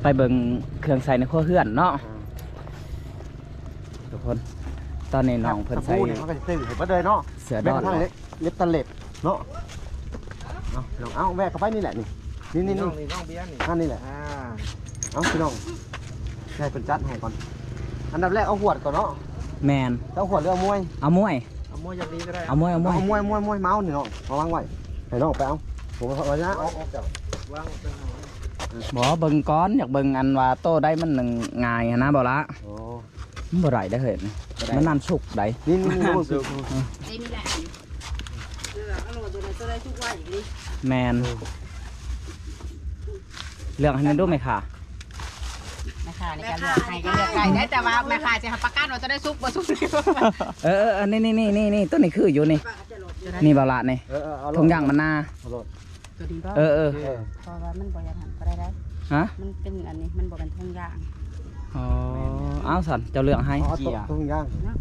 ໄປເບິ່ງເຄື່ອງໃຊ້ໃນຄົວເຮືອນເນາະ ອ່າ ທຸກຄົນ. ຕອນນີ້ນ້ອງເພິ່ນໃສ່ ສະບູນີ້ເຮົາກໍຊິຊື້ໃຫ້ເບິດເລີຍເນາະ ເສື້ອດອນ ແມ່ນກະທັ່ງເລັບ ເລັບຕາເລັບເນາະ. ເອົາ ພີ່ນ້ອງ ເອົາ ແວະເຂົ້າໄປນີ້ແຫຼະ ນີ້ ນີ້ ນີ້ ນີ້ ນ້ອງເບຍນີ້ ອັນນີ້ແຫຼະ ອ່າ ເອົາ ພີ່ນ້ອງ ໃຫ້ເພິ່ນຈັດໃຫ້ກ່ອນ. ອັນດັບແລກເອົາຫວດກ່ອນເນາະ. ແມ່ນ ເຈົ້າຫວດຫຼືເອົາມວຍ? ເອົາມວຍ ເອົາມວຍຢ່າງດີກໍໄດ້ ເອົາມວຍ ເອົາມວຍ ເອົາມວຍ ມວຍ ມວຍ ມາເອົານີ້ນ້ອງ ມາວາງໄວ້ ໃຫ້ນ້ອງໄປເອົາ. ບໍ່ ເບິ່ງກ່ອນ ຢາກເບິ່ງອັນວ່າໂຕໃດມັນງ່າຍຫັ້ນນະ ບໍ່ລະ. ໂອ້ ມັນບໍ່ໄດ້ເດ້ເຮີ້ຍ ບໍ່ໄດ້ ມັນນານສຸກໃດ໋. ນີ້ໆໆ ໄດ້ມີຫຼາຍອັນ ເອີ ເອົາໂລດ ໂຕໃດ ໂຕໃດສຸກໄວອີກນີ້. ແມ່ນ ເລືອກໃຫ້ແນ່ດູແມ່ຄ້າ. ແມ່ຄ້ານີ້ກໍເລືອກໃຫ້ ກໍເລືອກໄດ້ເດ້ ແຕ່ວ່າແມ່ຄ້າຊິຮັບປະກັນວ່າໂຕໃດສຸກບໍ່ສຸກ. ເອີໆໆ ນີ້ໆໆໆ ໂຕນີ້ຄືຢູ່ນີ້ ນີ້ບໍ່ລະນີ້ ເອີໆ ເອົາໂລດ ຖົງຢາງມັນນາ ເອົາໂລດ. ໂຕນີ້ບໍ່? ເອີໆ ເອີ ເພາະວ່າມັນບໍ່ຢາກຫັ້ນກໍໄດ້ໄດ໋. ຮະ? ມັນເປັນອັນນີ້ ມັນບໍ່ແມ່ນຖົງຢາງ. ອໍ ເອົາຊັ້ນ ເຈົ້າເລືອກໃຫ້ ເອົາ ເອົາ ເຈົ້າເລືອກເອົາໂຕຖົງຢາງເນາະ.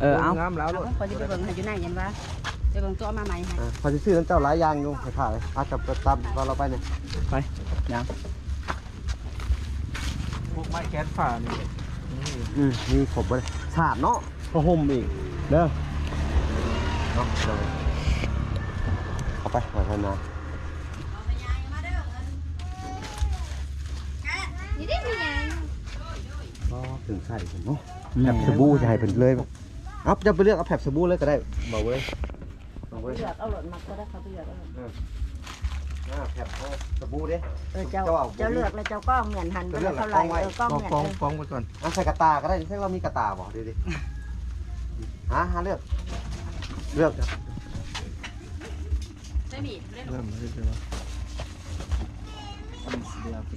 ເອີ ເອົາ ງາມແລ້ວ ເອົາ ຂ້ອຍຊິໄປເບິ່ງໃຫ້ຢູ່ໃນ ເຫັນວ່າໄປເບິ່ງໂຕມາໃໝ່ໃຫ້. ອ່າ ຂ້ອຍຊິຊື້ນຳເຈົ້າຫຼາຍຢ່າງຢູ່ ຂ້ອຍຖ້າເລີຍ. ອາ ເຈົ້າໄປຕາມລາວໄປນີ້ ໄປ ຫຍັງ ພວກໄມ້ແຂວນຜ້ານີ້ ອືມ ມີຄົບເບິດ ສາດເນາະ. ຜ້າຫົ່ມອີກເດີ ເອົາ ເອົາໄປ ໄວ້ຂ້າງໜ້າ. ອໍ ເຖິງໃສ່ເນາະ ແມ່ນ ແຟັບສະບູຈະໃຫ້ເພິ່ນເລີຍ. ເອົາ ເຈົ້າໄປເລືອກເອົາແຟັບສະບູເລີຍກໍໄດ້ ເບົາເວີຍ ເບົາເວີຍ ເລືອກເອົາໂລດ ມັກໂຕໃດເຂົາໄປເລືອກເອົາໂລດ. ເອີ ອ່າ ແຟັບ ເອົາສະບູເດ້ ເອີ ເຈົ້າ ເຈົ້າເລືອກແລ້ວເຈົ້າກອງແມ່ນຫັ້ນ ເຈົ້າເລືອກແລ້ວກອງໄວ້ ເອີ ກອງແມ່ນ ກອງ ເອີ ກອງໄວ້ກ່ອນ. ອ່າ ໃສ່ກະຕ່າກໍໄດ້ ເຊິ່ງເຮົາມີກະຕ່າບໍ່? ເດ ຫາ ຫາເລືອກ ເລືອກ ໃຊ້ມີດເລີຍ ເລີ່ມເລີຍ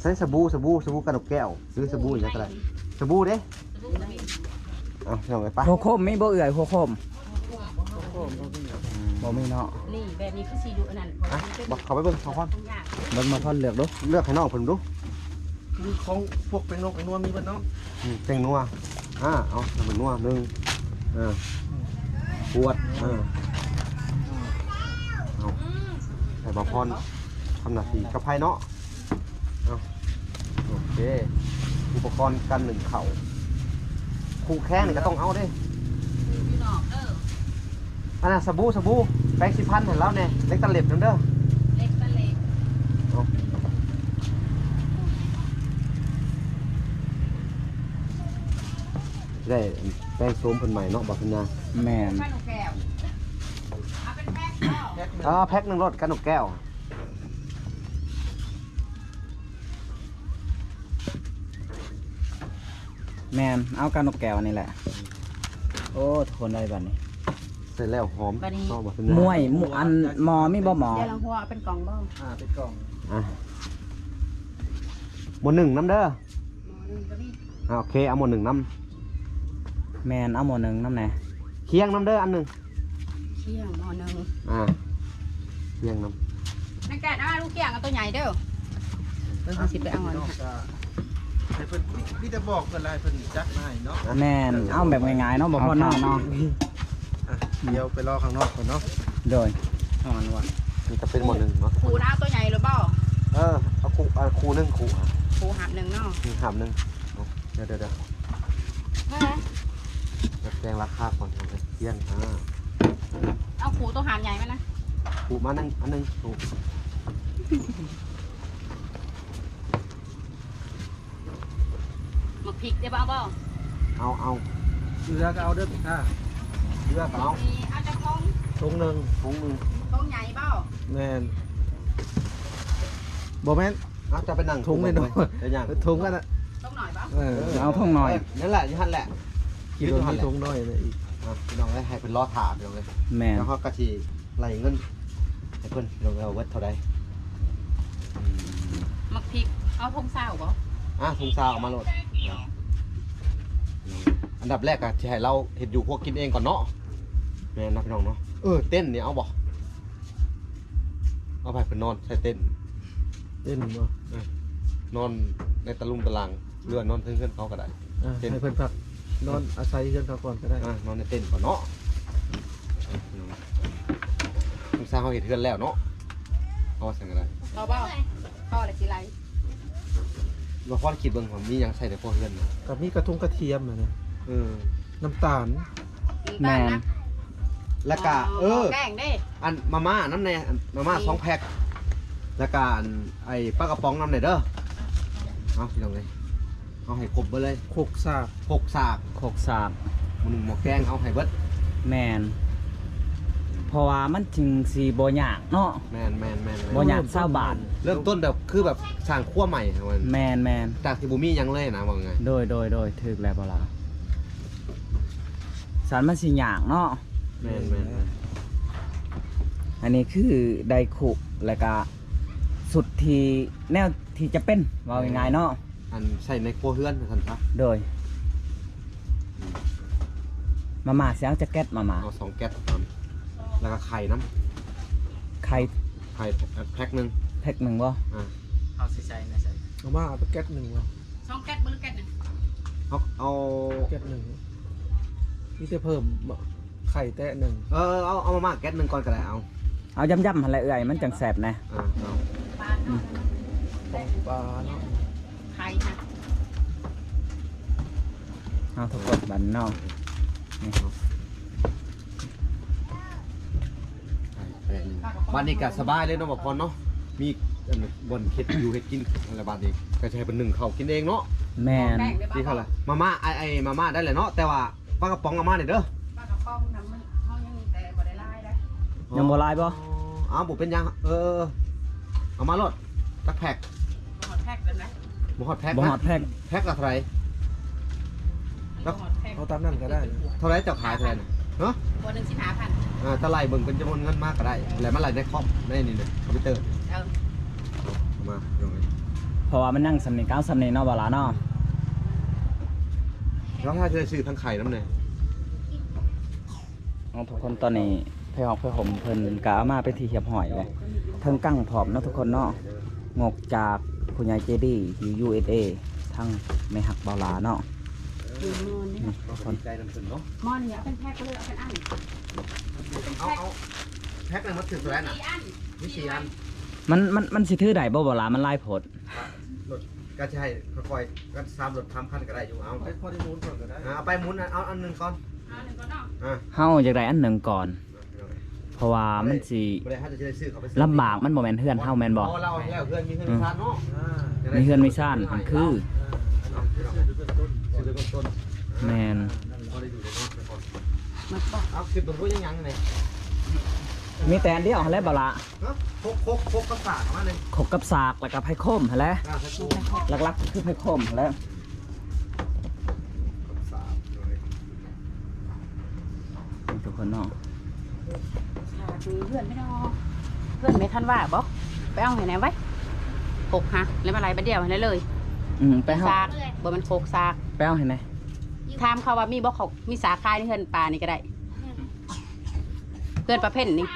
ໃຊ້ສະບູ ສະບູ ສະບູກັນນົກແກ້ວ ຫຼືສະບູຫຍັງກໍໄດ້ ສະບູເດ້. ເອົາ ພີ່ນ້ອງເອີຍ ໄປ ຫົວໂຄມມີບໍ່ເອື້ອຍ ຫົວໂຄມ? ບໍ່ມີເນາະ. ນີ້ ແບບນີ້ຄືຊິຢູ່ອັນນັ້ນ ອ່ະ ບໍ່ ເຂົ້າໄປເບິ່ງ ເຂົ້າໄປເບິ່ງ ເບິ່ງ ມາພອນເລືອກດູ ເລືອກໃຫ້ນ້ອງເພິ່ນດູ. ຄືຂອງພວກແປ້ງນົກແປ້ງນົວມີເບິດເນາະ. ອືມ ແປ້ງນົວ ອ່າ ເອົາແປ້ງນົວໜຶ່ງ ອ່າ ຂວດ ອ່າ ເອົາ ໃຫ້ບ່າວພອນທຳໜ້າທີ່ກັບໃຜເນາະ. ເອົາ ໂອເຄ ອຸປະກອນການໜຶ້ງເຂົ້າ ຄູ່ແຂ່ງນີ້ກໍຕ້ອງເອົາເດ້. ຢູ່ນອກເດີ ອັນນັ້ນສະບູ ສະບູ ແປງສີຟັນໃຫ້ລາວແດ່ ເຫຼັກຕັດເລັບນຳເດີ ເຫຼັກຕັດເລັບ ເອົາ ໄດ້ແປງໂສມເພິ່ນໃໝ່ເນາະ ບໍ່າເພິ່ນນາ. ແມ່ນ ເອົາເປັນແພັກເນາະ ເອົາແພັກໜຶ່ງໂລດກັນນົກແກ້ວ. ແມ່ນ ເອົາການນົກແກ້ວອັນນີ້ແຫຼະ. ໂອ້ ທຸກຄົນເອີຍ ບາດນີ້ ໃສ່ແລ້ວຫອມ ບາດນີ້ ຊອບບໍ່? ມວຍ ມວຍ ອັນໝໍ້ມີບໍ່ໝໍ້? ດຽວລະຫົວເອົາເປັນກ່ອງບໍ່? ອ່າ ເປັນກ່ອງ ອ່ະ ໝໍ້ໜຶ້ງນຳເດີ ໝໍ້ໜຶ້ງກໍມີ ອ່າ ໂອເຄ ເອົາໝໍ້ໜຶ້ງນຳ. ແມ່ນ ເອົາໝໍ້ໜຶ້ງນຳແດ່ ຄຽງນຳເດີ ອັນໜຶ່ງ ຄຽງໝໍ້ໜຶ້ງ ອ່າ ຄຽງນຳ. ນາງແກດ ເອົາລູກຄຽງ ເອົາໂຕໃຫຍ່ເດີ ເອີ ເຮົາຊິໄປເອົາອັນນັ້ນ ໃຫ້ເພິ່ນ ມີແຕ່ບອກເພິ່ນລະ ໃຫ້ເພິ່ນຈັດມາໃຫ້ເນາະ. ແມ່ນ ເອົາແບບງ່າຍໆເນາະ ບໍ່ພອນເນາະ ເນາະ. ອ່ະ ດຽວໄປລໍຂ້າງນອກກ່ອນເນາະ. ໂດຍ ເອົາອັນວ່າ ນີ້ກໍເປັນໝໍ້ໜຶ້ງເນາະ. ຄູ່ນະ ເອົາໂຕໃຫຍ່ຫຼືບໍ່? ເອີ ເອົາຄູ່ ເອົາຄູ່ໜຶ່ງ ຄູ່ ຄູ່ຫາບໜຶ່ງເນາະ ຫາບໜຶ່ງ. ເອົາ ດຽວໆ ຈັດແຈງລາຄາກ່ອນ ເອົາໄປປ່ຽນ ອ່າ ເອົາຄູ່ໂຕຫາບໃຫຍ່ມານະ ຄູ່ມາໜຶ່ງ ອັນໜຶ່ງ ຄູ່. ໝາກພິກໄດ້ບໍ່? ເອົາບໍ່? ເອົາ ເອົາ ເກືອກໍເອົາເດີພີ່ຂ້າ ເກືອກໍເອົາ. ນີ້ເອົາຈັກຖົງ? ຖົງໜຶ່ງ ຖົງໜຶ່ງ. ຖົງໃຫຍ່ບໍ່? ແມ່ນ ບໍ່ແມ່ນ ເອົາ ຈະໄປນັ່ງຖົງນ້ອຍໆ ໄປຍ່າງຖົງກັນນະ ຖົງນ້ອຍບໍ່? ເອີ ເອົາຖົງນ້ອຍ ເອີ ນັ້ນແຫຼະ ຢູ່ຫັ້ນແຫຼະ ຄິດວ່າມີຖົງນ້ອຍນະອີກ. ອ່ະ ພີ່ນ້ອງເອີຍ ໃຫ້ເພິ່ນລໍຖ້າ ພີ່ນ້ອງເອີຍ. ແມ່ນ ແລ້ວເຮົາກໍຊິໄລ່ເງິນໃຫ້ເພິ່ນ ພີ່ນ້ອງເອີຍ ວ່າເບິດເທົ່າໃດ. ໝາກພິກເອົາຖົງຊາວບໍ່? ອ່ະ ຖົງຊາວເອົາມາໂລດ. ອັນດັບແລກກໍຊິໃຫ້ລາວເຮັດຢູ່ຄົວກິນເອງກ່ອນເນາະ. ແມ່ນນະ ພີ່ນ້ອງເນາະ. ເອີ ເຕັນນີ້ເອົາບໍ່? ເອົາໃຫ້ເພິ່ນນອນໃສ່ເຕັນ ເຕັນບໍ່? ເອີ ນອນໃນຕະລຸງຕະລາງ ຫຼືວ່ານອນເທິງເຮືອນເຂົາກໍໄດ້. ອ່າ ເຕັນ ໃຫ້ເພິ່ນພັກນອນອາໄສເຮືອນເຂົາກ່ອນກໍໄດ້. ອ່າ ນອນໃນເຕັນກ່ອນເນາະ. ອືມ ສົງສາຍເຮົາເຮັດເຮືອນແລ້ວເນາະ ເອົາຊັ້ນກໍໄດ້. ເອົາບໍ່? ພໍແລ້ວຊິໄຫຼ. ບໍ່ພໍຄິດເບິ່ງວ່າມີຫຍັງໃສ່ໃນຄົວເຮືອນນະ. ກໍມີກະທົງກະທຽມຫັ້ນນະ ເອີ ນ້ຳຕານ ແມ່ນ ແລ້ວກະ ອໍ ເອີ ໝໍ້ແກງເດ້ ອັນມາມ່ານຳແດ່ ອັນມາມ່າ ມີ ສອງແພັກ ແລ້ວກະອັນ ໄອ້ປາກະປ໋ອງນຳແດ່ເດີ. ເອົາ ພີ່ນ້ອງເອີຍ ເອົາໃຫ້ຄົບເບິດເລີຍ ຄົກສາກ ຄົກສາກ ຄົກສາກ ໝໍ້ໜຶ້ງໝໍ້ແກງ ເອົາໃຫ້ເບິດ. ແມ່ນ ເພາະວ່າມັນຈຶ່ງຊິບໍ່ຍາກເນາະ. ແມ່ນໆໆໆ ບໍ່ຍາກຊາວບ້ານ ເລີ່ມຕົ້ນແບບ ຄືແບບສ້າງຄົວໃໝ່ຫັ້ນ. ແມ່ນໆ ຈາກທີ່ບໍ່ມີຫຍັງເລີຍນະ ເວົ້າງ່າຍ. ໂດຍໆໆ ຖືກແລ້ວບໍ່ລະ ສັນມັນຊິຍາກເນາະ. ແມ່ນໆໆ ອັນນີ້ຄືໄດຄຸ ແລ້ວກະຊຸດທີ່ ແນວທີ່ຈຳເປັນ ເວົ້າງ່າຍໆເນາະ. ອັນໃຊ້ໃນຄົວເຮືອນວ່າຊັ້ນຊະ. ໂດຍ ມາມ່າຊິເອົາຈັກແກັດ ມາມ່າ ເອົາສອງແກັດ ແລ້ວກໍໄຂ່ນຳ ໄຂ່ ໄຂ່ແພັກໜຶ່ງ ແພັກໜຶ່ງບໍ່? ອ່າ ເຮົາຊິໃສ່ໃນໃສ? ມາມ່າເອົາແກັດໜຶ່ງບໍ່? ສອງແກັດບໍ່ ຫຼືແກັດໜຶ່ງ? ເຮົາເອົາແກັດໜຶ່ງ ມີແຕ່ເພີ່ມ ໄຂ່ແຕະໜຶ່ງ. ເອີ ເອົາ ເອົາມາມ່າແກັດໜຶ່ງກ່ອນກໍໄດ້. ເອົາ ເອົາຢ້ຳໆຫັ້ນແຫຼະເອື້ອຍ ມັນຈັ່ງແຊບແດ່. ອ່າ ເອົາ ອືມ ຂອງປາເນາະ ໄຂ່ຫັ້ນ. ເອົາ ທຸກຄົນບັດເນາະ ນີ້ ບັດນີ້ກໍສະບາຍເລີຍເນາະ ບ່າວພອນເນາະ ມີອັນບ່ອນເຮັດຢູ່ເຮັດກິນແລ້ວ. ບັດນີ້ກໍຊິໃຫ້ເພິ່ນໜຶ້ງເຂົ້າກິນເອງເນາະ. ແມ່ນ ກິນເຂົ້າລະ ມາມ່າ ໄອ້ ໄອ້ມາມ່າໄດ້ແຫຼະເນາະ ແຕ່ວ່າ ປາກະປ໋ອງເອົາມານີ້ເດີ ປາກະປ໋ອງນຳ ເຮົາຍັງແຕ່ບໍ່ໄດ້ຫຼາຍເດ້. ຍັງບໍ່ຫຼາຍບໍ່? ອ້າວ ບໍ່ເປັນຫຍັງ ເອີ ເອົາມາໂລດ ຈັກແພັກ? ບໍ່ຮອດແພັກເລີຍນະ ບໍ່ຮອດແພັກ ບໍ່ຮອດແພັກ ແພັກລະເທົ່າໃດ? ບໍ່ຮອດແພັກ ເອົາຕາມນັ້ນກໍໄດ້. ເທົ່າໃດເຈົ້າຂາຍເທົ່າໃດນະ? ຮະ? ຄົນໜຶ່ງສິບຫ້າພັນ. ອ່າ ຈະໄລ່ເບິ່ງເປັນຈຳນວນເງິນມາກໍໄດ້ ແລ້ວມາໄລ່ໃນຄອມ ໃນນີ້ນະ ຄອມພິວເຕີ. ເອີ ເອົາມາ ເພາະວ່າມັນຍັງສ່ຳນີ້ ກໍເອົາສ່ຳນີ້ເນາະ ບໍ່ຫຼາເນາະ. ແລ້ວຖ້າຈະໄດ້ຊື້ທັງໄຂ່ນຳແດ່. ເອົາ ທຸກຄົນ ຕອນນີ້ໄພຮອກໄພຫົ່ມເພິ່ນກໍເອົາມາເປັນທີ່ຮຽບຮ້ອຍແລ້ວ ເທິງກັງພ້ອມເນາະ ທຸກຄົນເນາະ. ງົບຈາກຜູ້ໃຫຍ່ໃຈດີຢູ່ ຢູເອສເອ ທັງແມ່ຮັກບ່າວຫຼ້າເນາະ. ນີ້ ນີ້ ທຸກຄົນ ໝໍ້ນີ້ເອົາເປັນແພັກເລີຍ ເອົາເປັນອັນ ເອົາ ເອົາແພັກນັ້ນມັນຖືກເທົ່າໃດນະ? ມີສີ່ອັນ ມີສີ່ອັນ. ມັນ ມັນ ມັນຊິຖືໄດ້ບໍ່ ບ່າວຫຼ້າ? ມັນຫຼາຍໂພດ. ລົດກໍຊິໃຫ້ຄ່ອຍໆ ກັນສາມລົດສາມຄັນກໍໄດ້ຢູ່. ເອົາ ໄປພໍໄດ້ໝູນກ່ອນກໍໄດ້. ອ່າ ເອົາໄປໝູນ ເອົາອັນໜຶ່ງກ່ອນ ເອົາອັນໜຶ່ງກ່ອນເນາະ. ອ່າ ເຮົາຢາກໄດ້ອັນໜຶ່ງກ່ອນ ອ່າ ເພາະວ່າມັນຊິ ບໍ່ໄດ້ ເຮົາຈະໄດ້ຊື້ເຂົ້າໄປ ລຳບາກ ມັນບໍ່ແມ່ນເຮືອນເຮົາແມ່ນບໍ່? ເຮົາແລ້ວ ເຮືອນມີເຮືອນມີຊານເນາະ. ອ່າ ມີເຮືອນມີຊານ ອັນຄື ອ່າ ຊື້ເປັນຕົ້ນ ແມ່ນ ພໍໄດ້ຢູ່ໄດ້ນອນໄປກ່ອນ. ເອົາ ຄິດເບິ່ງດູ ຍັງຫຍັງນີ້ ມີແຕ່ອັນດຽວຫັ້ນແຫຼະ ບ່າວຫຼ້າ. ຮະ? ຄົກ ຄົກ ຄົກກັບສາກປະມານນີ້ ຄົກກັບສາກ ແລ້ວກໍໄພໂຄມຫັ້ນແຫຼະ. ອ່າ ໄພໂຄມ ຫຼັກໆຄືໄພໂຄມຫັ້ນແຫຼະ ກັບສາກເລີຍ ນີ້ ທຸກຄົນເນາະ. ສາກນີ້ເຮືອນແມ່ນ້ອງ ເຮືອນແມ່ທັນວ່າບໍ? ໄປເອົາໃຫ້ແດ່ໄວ ຄົກຫາ ແລ້ວມາໄລ່ບາດດຽວໃຫ້ເລີຍ. ອືມ ໄປເອົາ ສາກ ບໍ່ແມ່ນຄົກ ສາກ ໄປເອົາໃຫ້ແດ່. ຖາມເຂົາວ່າມີບໍ່ ເຂົາມີສາກຂາຍໃນເຮືອນປ້ານີ້ກໍໄດ້ ເຮືອນປ້າເພັນນີ້.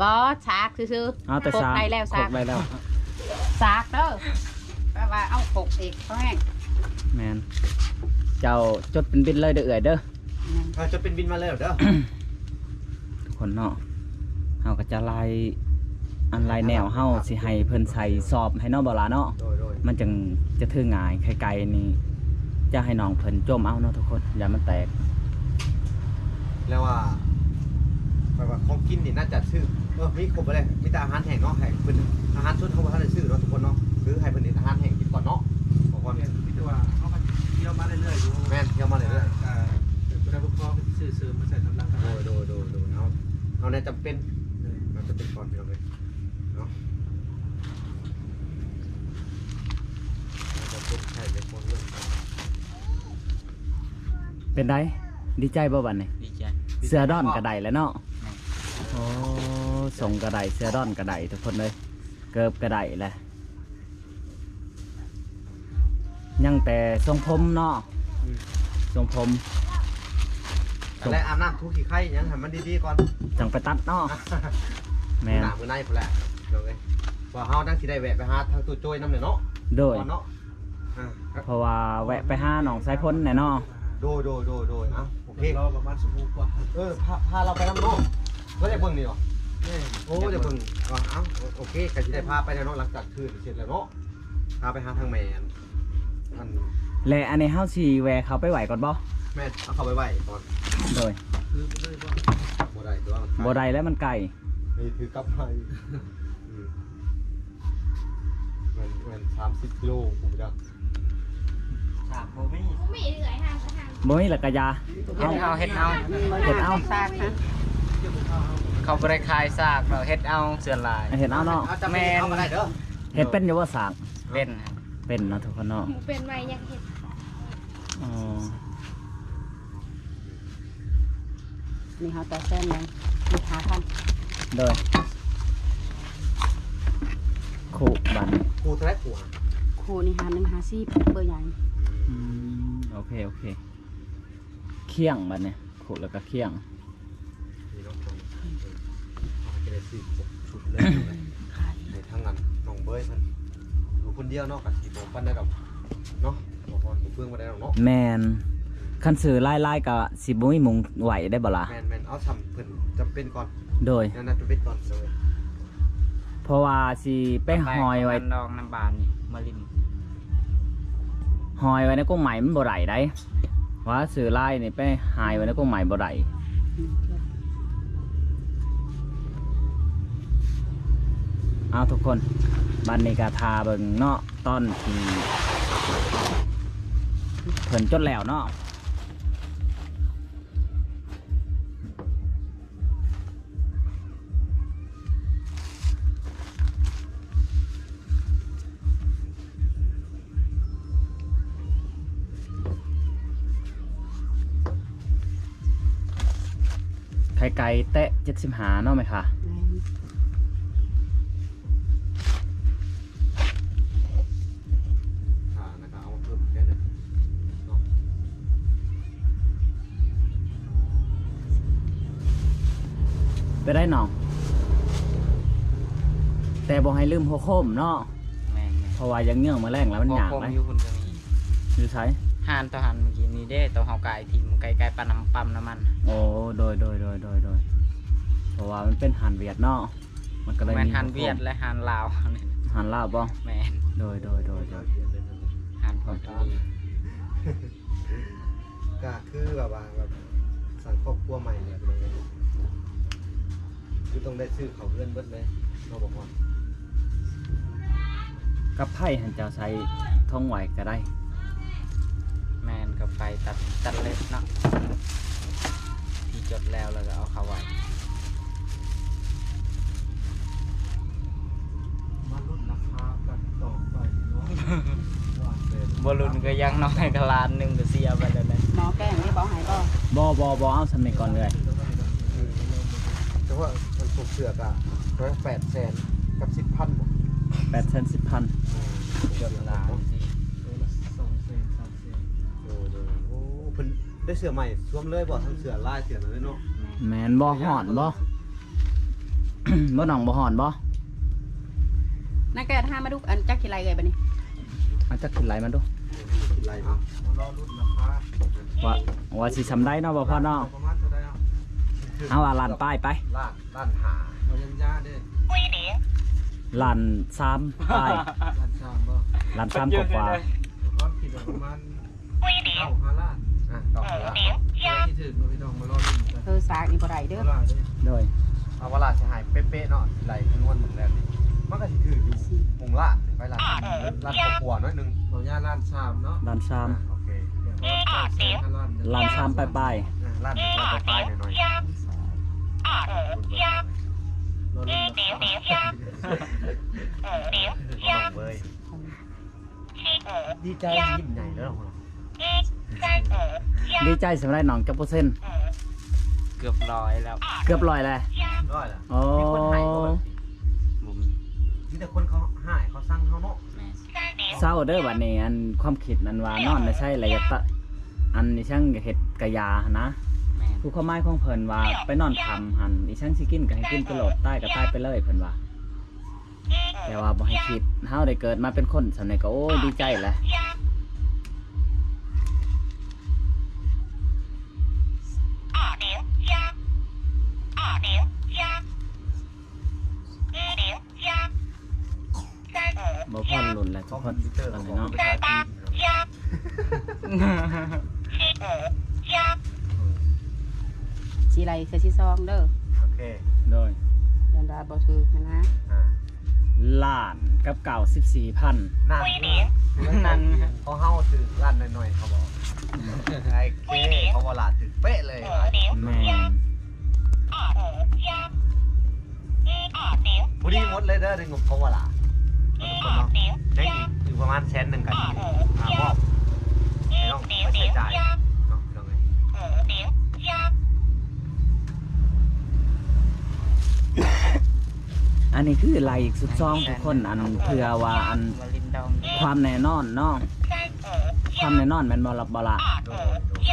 ບໍ່ ສາກຊື່ໆ. ເອົາແຕ່ ຄົກ ສາກ ໄດ້ແລ້ວ ຄົກ ສາກໄດ້ແລ້ວ ສາກເດີ ແປວ່າເອົາຄົກອີກ ເຂົາແຮງ. ແມ່ນ ເຈົ້າຈົດເປັນບິນເລີຍເດີເອື້ອຍເດີ. ແມ່ນ ເອີ ຈົດເປັນບິນມາເລີຍເດີ ທຸກຄົນເນາະ. ເຮົາກໍຈະໄລ່ ອັນ ໄລ່ແນວເຮົາຊິໃຫ້ເພິ່ນໃສ່ສອບໃຫ້ເນາະ ບ່າວຫຼ້າເນາະ. ໂດຍໆ ມັນຈັ່ງຈະຖືງ່າຍ. ໄຂ່ໄກ່ນີ້ຈະໃຫ້ນ້ອງເພິ່ນຈົ່ມເອົາເນາະ ທຸກຄົນ ຢ້ານມັນແຕກ. ແລ້ວວ່າ ແບບວ່າຂອງກິນນີ້ໜ້າຈະຊື້ ເອີ ມີຄົບເບິດເລີຍ ມີແຕ່ອາຫານແຫ້ງເນາະ. ໃຫ້ເພິ່ນ ອາຫານສົດເຮົາບໍ່ທັນໄດ້ຊື້ເນາະ ທຸກຄົນເນາະ ຄືໃຫ້ເພິ່ນເຮັດອາຫານແຫ້ງກິນກ່ອນເນາະ. ເພາະວ່າ ແມ່ນ ມີແຕ່ວ່າເຮົາກໍທ່ຽວມາເລື້ອຍໆຢູ່. ແມ່ນ ທ່ຽວມາເລື້ອຍໆ ອ່າ ກໍ ກໍໄດ້ບໍ່ພໍ ກໍຊື້ເສີມມາໃສ່ຕາມຫຼັງກໍໄດ້. ໂດຍໆໆໆ ເອົາ ເອົາແນວຈຳເປັນ ເອີ ແນວຈຳເປັນກ່ອນ ພີ່ນ້ອງເອີຍເນາະ. ເປັນໃດ? ດີໃຈບໍ່ບັດນີ້? ດີໃຈ. ເສື້ອດອນກໍໄດ້ແລ້ວເນາະ. ແມ່ນ. ໂອ້ ສົ້ງກໍໄດ້ ເສື້ອດອນກໍໄດ້ ທຸກຄົນເອີຍ ເກີບກໍໄດ້ແລ້ວ. ຍັງແຕ່ຊົງຜົມເນາະ. ອືມ ຊົງຜົມ ແລະ ອາບນ້ຳຖູຂີ້ໄຄຫຍັງໃຫ້ມັນດີໆກ່ອນ ຈັ່ງໄປຕັດເນາະ. ແມ່ນ ມື້ໜ້າມື້ໃນພຸ້ນແຫຼະ ເນາະເອີຍ. ວ່າເຮົາຍັງຊິໄດ້ແວະໄປຫາທາງຕູ້ໂຈ້ຍນຳແຫຼະເນາະ. ໂດຍ ກ່ອນເນາະ. ອ່າ ເພາະວ່າແວະໄປຫານ້ອງສາຍຝົນແຫຼະເນາະ. ໂດຍໆໆໆ ເອົາ ໂອເຄ ລໍປະມານຊົ່ວໂມງກວ່າ. ເອີ ພາ ພາລາວໄປນຳເນາະ. ລາວຢາກເບິ່ງນີ້ຫວາ? ແມ່ນ. ໂອ້ ຢາກເບິ່ງ. ເອົາ ໂອເຄ ກໍຊິໄດ້ພາໄປແລ້ວເນາະ ຫຼັງຈາກຄືນເສັດແລ້ວເນາະ. ພາໄປຫາທາງແມ່ ອັນ ແລະ ອັນນີ້ເຮົາຊິແວ່ເຂົ້າໄປໄຫວ້ກ່ອນບໍ່? ແມ່ນ ເອົາເຂົ້າໄປໄຫວ້ກ່ອນ ໂດຍ ຄືບໍ່ໄດ້ ບໍ່ໄດ້ຕົວະ ມັນໄກ ບໍ່ໄດ້ແລ້ວ ມັນໄກ ນີ້ຖືກັບມາອີກ ອືມ ແມ່ນ ແມ່ນສາມສິບກິໂລພຸ້ນຈັກ ສາກບໍ່ມີ ບໍ່ມີເຫຼືອຍ ຫ້າມກໍຫ້າມ ບໍ່ມີແລ້ວກໍຢ່າ ເຮັດເອົາ ເຮັດເອົາ ເຮັດເອົາ ສາກນະ ເຂົາບໍ່ໄດ້ຂາຍສາກດອກ ເຮັດເອົາສ່ວນຫຼາຍ ເຮັດເອົາເນາະ ແມ່ນ ເຮັດເປັນຢູ່ບໍ່ສາກ? ເປັນ ເປັນເນາະທຸກຄົນເນາະ ເປັນໄວຢາກເຮັດ ອໍ ນີ້ເຮົາຕໍ່ແສນໜຶ່ງ ອີກຫ້າພັນ ໂດຍ ຄູ່ບາດນີ້ ຄູ່ເທົ່າໃດ? ຄູ່ ຄູ່ນີ້ຫ້າໜຶ່ງຫ້າສິບ ເບີໃຫຍ່ ອືມ ໂອເຄ ໂອເຄ ຄ້ຽງບາດນີ້ ຄູ່ແລ້ວກໍຄ້ຽງ ນີ້ເນາະ ເຮົາຈະໄດ້ຊື້ຄົບຊຸດເລີຍ ໃຫ້ທາງອັນນ້ອງເບີຍເພິ່ນ ຢູ່ຄົນດຽວເນາະ ກໍຊິບໍ່ປານໃດດອກເນາະ ບໍ່ຮ້ອນບໍ່ເປືອງປານໃດດອກເນາະ ແມ່ນ ຄັນຊື້ຫຼາຍໆກໍຊິບໍ່ມີໝ່ອງໄວ້ໄດ້ບໍ່ລະ ແມ່ນໆ ເອົາສ່ຳເພິ່ນຈຳເປັນກ່ອນ ໂດຍ ແນວນັ້ນຈຳເປັນກ່ອນ ໂດຍ ເພາະວ່າຊິໄປຫ້ອຍໄວ້ ນອກນ້ຳບານນີ້ມາລິນ ຫ້ອຍໄວ້ໃນກົງໄມ້ມັນບໍ່ໄດ້ໃດ ວ່າຊື້ຫຼາຍນີ້ໄປຫ້ອຍໄວ້ໃນກົງໄມ້ບໍ່ໄດ້ ເອົາທຸກຄົນ ບັດນີ້ກໍຖ້າເບິ່ງເນາະ ຕອນທີ່ເພິ່ນຈົດແລ້ວເນາະ. ໄຂ່ໄກ່ແຕະເຈັດສິບຫ້າເນາະແມ່ຄ້າ ແມ່ນ ແຕ່ໄດ້ນ້ອງ ແຕ່ບໍ່ໃຫ້ລືມຫົວໂຄມເນາະ ແມ່ນໆ ເພາະວ່າຍັງເຫຍື້ອງມາແລງແລ້ວມັນຍາກ ຫົວໂຄມຢູ່ພຸ້ນກໍມີ ຢູ່ໃສ? ຮ້ານໂຕຫັ້ນເມື່ອກີ້ນີ້ເດ້ ໂຕເຮົາກາຍຖິ້ມໃກ້ໆ ປ້ຳນ້ຳ ປ້ຳນ້ຳມັນ ໂອ້ ໂດຍໆ ເພາະວ່າມັນເປັນຮ້ານຫວຽດເນາະ ມັນກໍເລີຍມີຫົວໂຄມ ແມ່ນຮ້ານຫວຽດ ແລະຮ້ານລາວ ຮ້ານລາວບໍ່? ແມ່ນ ໂດຍໆ ຮ້ານພອດ ກໍຄືແບບວ່າ ແບບສ້າງຄອບຄົວໃໝ່ແຫຼະ ພີ່ນ້ອງເອີຍ ຄືຕ້ອງໄດ້ຊື້ເຂົ້າເຮືອນເບິດເລີຍເນາະ ບໍ່ພອນ ກັບໄພຫັ້ນເຈົ້າໃສ່ຖົງໄວ້ກໍໄດ້ ແມ່ນ ກັບໄພຕັດ ຕັດເລັບເນາະ ທີ່ຈົດແລ້ວ ແລ້ວກໍເອົາເຂົ້າໄວ້ ມາລຸ້ນລາຄາກັນຕໍ່ໄປເນາະ ບໍ່ລຸ້ນກໍຢ່າງໜ້ອຍກໍລ້ານໜຶ່ງກໍເສຍໄປແລ້ວແຫຼະ ໝໍແກ້ງນີ້ບໍ່ໃຫ້ບໍ່? ບໍ່ ບໍ່ ບໍ່ ເອົາສ່ຳນີ້ກ່ອນເອື້ອຍ ແຕ່ວ່າອັນພວກເສື້ອກະແປດແສນກັບສິບພັນບໍ່? ແປດແສນສິບພັນ ເກືອບລ້ານ ໂດຍ ໂດຍ ໂອ້ ເພິ່ນໄດ້ເສື້ອໃໝ່ຊວມເລີຍບໍ່? ທັງເສື້ອລາຍເສື້ອນັ້ນເນາະ ແມ່ນບໍ່? ຮ້ອນບໍ່? ບໍ່ ນ້ອງບໍ່ຮ້ອນບໍ່? ນາແກດ ຫາມາດຸ ອັນຈັກຂີ້ໄລ່ເອີຍບັດນີ້ ເອົາຈັກຂີ້ໄລ່ມາດຸ ຂີ້ໄລ່ມາ ລໍລຸ້ນລາຄາ ວ່າ ວ່າຊິສ່ຳໃດເນາະ ບໍ່ພອນເນາະ ປະມານເທົ່າໃດເອົາ ເຮົາວ່າລ້ານປາຍໄປ ລ້ານ ລ້ານຫ້າ ບໍ່ຍັງຢາເດ້ ລ້ານສາມປາຍ ລ້ານສາມບໍ່? ລ້ານສາມກວ່າໆ ຄວາມຄິດວ່າປະມານ ເກົ້າຫ້າລ້ານ ອ່ະ ເກົ້າຫ້າລ້ານ ທີ່ຖືກເນາະ ພີ່ນ້ອງມາລໍລຸ້ນກັນ ເອີ ສາກນີ້ບໍ່ໄດ້ເດີ ໂດຍ ເອົາວ່າລ້ານຊິໃຫ້ເປະໆເນາະ ຊິໄລ່ຄຳນວນເບິ່ງແລ້ວນີ້ ມັນກໍຊິຖືກຢູ່ ສີ່ ມົງລ້ານໄປ ລ້ານ ລ້ານກວ່າໆໜ້ອຍໜຶ່ງ ເອົາຍາລ້ານສາມເນາະ ລ້ານສາມ ອ່ະ ໂອເຄ ລ້ານສາມປາຍໆ ອ່ະ ລ້ານ ລ້ານປາຍໆໜ້ອຍໆ ລໍລຸ້ນກັນ ນ້ອງເວີຍ ດີໃຈ ຍິ້ມໃຫຍ່ເດີ ດີໃຈສ່ຳໃດນ້ອງ ຈັກເປີເຊັນ? ເກືອບຮ້ອຍແລ້ວ ເກືອບຮ້ອຍແລ້ວ ຮ້ອຍແລ້ວ ໂອ້ ມີຄົນໃຫ້ບໍ່? ບໍ່ມີ ມີແຕ່ຄົນເຂົາຮ້າຍເຂົາຊັງເຮົາເນາະ ແມ່ນ ເຊົາເດີບັດນີ້ ອັນຄວາມຄິດນັ້ນວ່ານອນໃນໃສລະຢາກຕະ ອັນອີ່ສັງຢາກເຮັດກະຢາຫັ້ນນະ ແມ່ນ ຄືຄວາມໝາຍຂອງເພິ່ນວ່າໄປນອນຖ້ຳຫັ້ນ ອີ່ສັງຊິກິນກໍໃຫ້ກິນໄປໂລດ ຕາຍກໍຕາຍໄປເລີຍ ເພິ່ນວ່າ ແຕ່ວ່າບໍ່ໃຫ້ຄິດ ເຮົາໄດ້ເກີດມາເປັນຄົນສ່ຳນີ້ກໍ ໂອ້ຍ ດີໃຈແຫຼະ ບໍ່ພໍລຸ້ນແຫຼະທຸກຄົນ ຕອນນີ້ເນາະ ຊິໄລ່ເທື່ອທີສອງເດີ. ໂອເຄ ໂດຍ ຢ້ານວ່າບໍ່ຖືກຫັ້ນນະ. ອ່າ ລ້ານກັບເກົ້າສິບສີ່ພັນ. ນັ້ນ ນັ້ນ ຂອງເຮົາຖືກລ້ານໜ້ອຍໆ ເຂົາບອກ. ໄອ້ເຄ ເຂົາບໍ່ລະ ຖືກເປະເລີຍ. ແມ່ນ. ພໍດີໝົດເລີຍເດີ ໄດ້ງົບເຂົາວ່າລະ ທຸກຄົນເນາະ. ຍັງອີກຢູ່ປະມານແສນໜຶ່ງກັນ ອ່າ ມອບໃຫ້ນ້ອງໄປໃຊ້ຈ່າຍເນາະ ພີ່ນ້ອງເອີຍ. ອັນນີ້ຄືໄລ່ອີກຊຸດສອງ ທຸກຄົນ ອັນເພື່ອວ່າອັນ ຄວາມແນ່ນອນເນາະ ຄວາມແນ່ນອນແມ່ນບໍ່ລະ ບໍ່ລະ? ໂດຍ ໂດຍ ໂດຍ.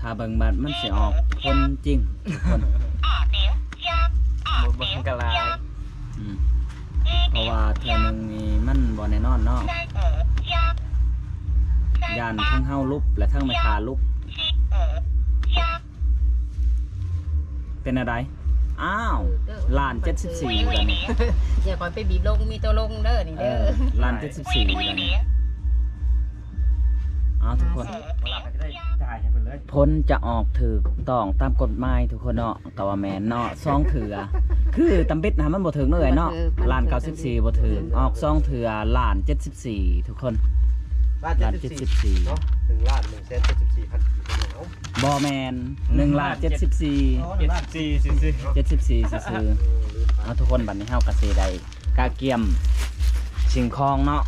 ຖ້າເບິ່ງບັດມັນຊິອອກຜົນຈິງ ທຸກຄົນ. ບໍ່ເບິ່ງກໍຫຼາຍ ອືມ ເພາະວ່າເທື່ອໜຶ່ງນີ້ມັນບໍ່ແນ່ນອນເນາະ. ຢ້ານທັງເຮົາຫຼຸບ ແລະ ທັງແມ່ຄ້າຫຼຸບ. ເປັນແນວໃດ? ອ້າວ ລ້ານເຈັດສິບສີ່ບາດນີ້. ຢ່າຂ້ອຍໄປບີບລົງ ມີໂຕລົງເດີນີ້ເດີ. ເອີ ລ້ານເຈັດສິບສີ່ບາດນີ້. ເອົາ ທຸກຄົນ ຜົນຈະອອກຖືກຕ້ອງຕາມກົດໝາຍ ທຸກຄົນເນາະ. ກໍວ່າແມ່ນເນາະ ສອງເທື່ອ ຄືຕຳບິດນະ ມັນບໍ່ຖືກເນາະ ເອື້ອຍເນາະ. ລ້ານເກົ້າສິບສີ່ບໍ່ຖືກ ອອກສອງເທື່ອ ລ້ານເຈັດສິບສີ່ ທຸກຄົນ. ລ້ານເຈັດສິບສີ່ເນາະ ໜຶ່ງລ້ານໜຶ່ງແສນເຈັດສິບສີ່ພັນກີບ. ບໍ່ແມ່ນ ໜຶ່ງລ້ານເຈັດສິບສີ່ ເຈັດສິບສີ່ຊື່ໆ ເຈັດສິບສີ່ຊື່ໆ. ເອົາ ທຸກຄົນ ບັດນີ້ເຮົາກໍຊິໄດ້ກະກຽມສິ່ງຂອງເນາະ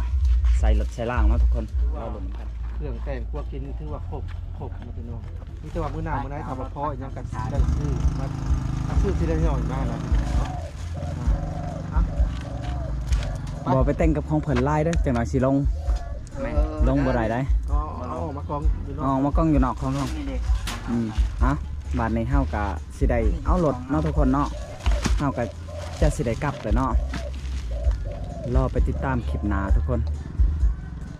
ໃສ່ລົດໃສ່ລາງເນາະ ທຸກຄົນ. ເຮົາລົງນຳກັນ ເຄື່ອງແຕ່ງຄົວກິນຖືວ່າຄົບ ຄົບເນາະ ພີ່ນ້ອງ. ມີແຕ່ວ່າມື້ໜ້າມື້ໃນຖ້າບໍ່ພໍອີຫຍັງກໍຊິໄດ້ຊື້ມາ ຊື້ທີລະໜ້ອຍມານະ ພີ່ນ້ອງເນາະ. ອ່າ ບໍ່ໄປແຕ່ງກັບຂອງເພິ່ນຫຼາຍເດີ ຈັກໜ້ອຍຊິລົງ ແມ່ນ ລົງບໍ່ໄດ້ໃດ. ເອົາ ເອົາອອກມາກອງຢູ່ນອກ ເອົາອອກມາກອງຢູ່ນອກຂອງເຮົາ. ອືມ ອ່ະ ບາດນີ້ເຮົາກະຊິໄດ້ເອົາລົດເນາະ ທຸກຄົນເນາະ. ເຮົາກະຈະຊິໄດ້ກັບແລ້ວເນາະ. ລໍໄປຕິດຕາມຄລິບໜ້າ ທຸກຄົນ.